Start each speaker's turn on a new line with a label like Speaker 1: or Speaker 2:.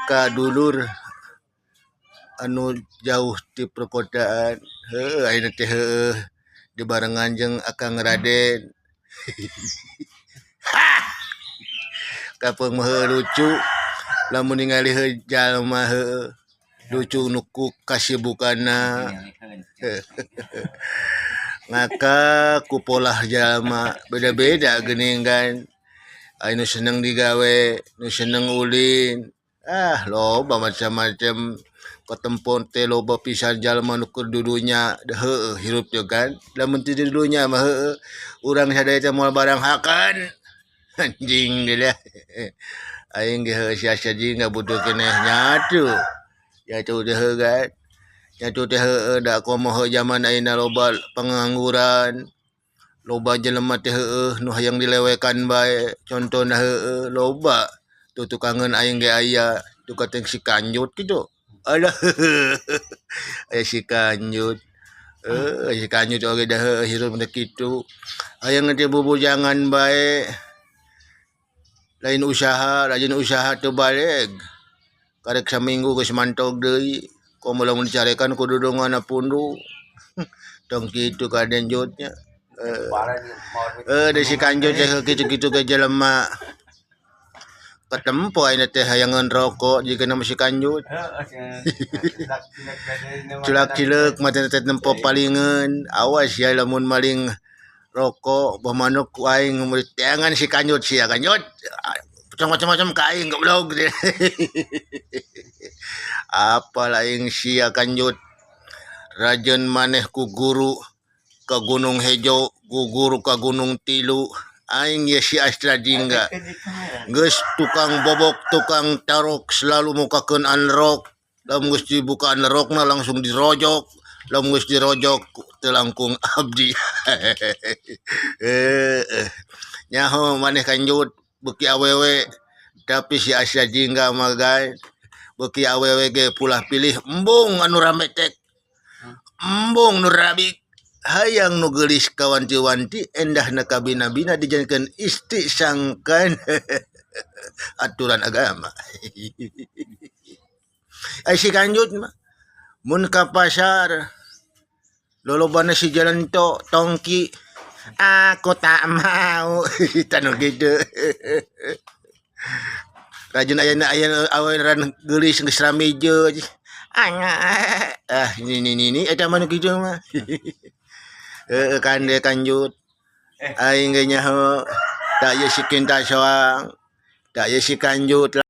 Speaker 1: Ka dulur anu jauh ti perkotaan, heueuh ayeuna teh heueuh dibarengan jeung Akang Raden. Hah, kapeung mah heueuh lucu lamun ningali heueuh jalma heueuh lucu nu ku kasibukanna ngakak ku polah jalma beda-beda geuning kan. Aya nu seneng digawe, nu seneng ulin, ah loba macam-macam katempon teh, loba pisan jalma nu keur dudunya. Heueuh, hirup teh kan lamun teu di dunya mah heueuh urang sadaya teh moal baranghakan, anjing deui aing ge heueuh sia-sia jeung butuh keneh nyatu nyatu teh heueuh kan nyatu teh heueuh. Da komo heueuh jaman ayeuna loba pengangguran, loba jelema teh heueuh nu hayang dilewekan bae. Contona heueuh loba tuh tukangeun aing ge aya tukang si kanjut kitu. Alah, aya si kanjut, si kanjut oge da heueuh hirup teh kitu, hayang teh bubujangan bae, lain usaha, rajin usaha teu baleg, karek saminggu geus mantog deui. Komo lamun dicarekan ku dudunganna pundu tong kitu kaden jutnya. Da si kanjut teh kitu-kitu ge jelema katempo ayeuna teh hayangeun rokok jigana mah si kanjut. Culak cileuk mata teh nempo palingeun. Awas ya lamun maling rokok bah manuk ku aing teangan si kanjut. Sia kanjut macam-macam ka aing, goblok. Apal aing sia kanjut, rajeun maneh ku guru ka Gunung Hejo, ku guru ka Gunung Tilu. Aing ye si Astra Jingga geus tukang bobok, tukang tarok, selalu mukakeun unlock. Lamun geus dibuka unlockna langsung dirojok, lamun geus dirojok teu langkung abdi. Nyaho maneh kanjut beuki awewe, tapi si Astra Jingga mah guys beuki awewe ge pulah pilih, embung anu rametek, embung nu rabik, hayang nu geulis kawanti-wanti, endahna kabina-bina dijadikeun istri sangkan aturan agama. Ai si kanjut mah mun ka pasar lolobana si jalan to tongki, aku tak mau tanu gitu. Rajin aya aya awewe geulis geus rameje, ah ini eta mah nu kitu mah. Heueuh kande kanjut, aing ge nyaho tak ye si Kinta soang, tak ye si kanjut.